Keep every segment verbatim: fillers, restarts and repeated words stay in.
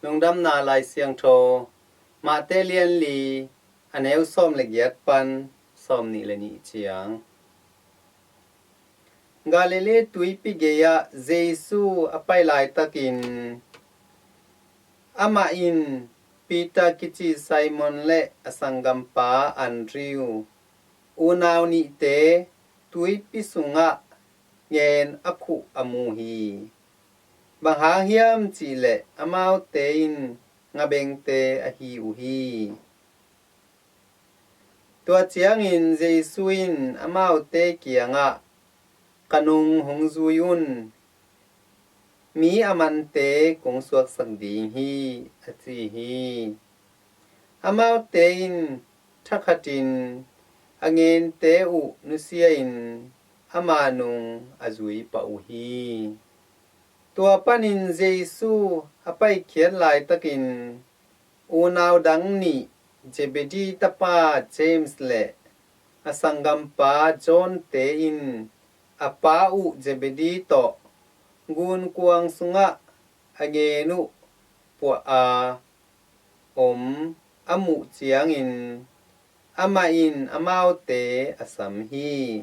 Lungdamna Lai Siangtho, Mate lian li, a neu sawm le giat pan sawm nih le nih ciang. Galilee tuipi gei-ah Jesu a pai laitakin amah in Peter kici Simon le a sanggampa Andrew, unau nihte tuipi sungah ngen a khuh a mu hi. Bang hang hiam cihleh amaute in ngabengte ahi uh hi. Tua ciangin Jesu in amaute kiangah, "Ka nung hong zui un, mi a mante kong suaksak ding hi," a ci hi. Amaute in thakhatin a ngente uh nusia-in ama nung a zui pah uh hi. Tua panin Jesu a paikhiat laitakin unau dang nih, Zebedee tapa James le a sanggampa John-te in a pa uh Zebedee tawh gunkuang sungah a ngen uh puah a om a muh ciangin amah in amaute a sam hi.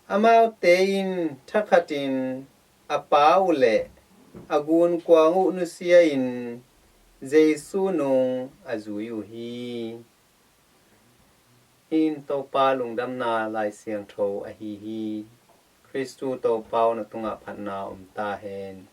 Amaute in thakhatin a pa uh le a gunkuang uh nusia-in Jesu nung a zui uh hi. Hih in Topa lungdamna Lai Siangtho ahi hi. Khristu Topa aw, na tungah phatna om ta hen.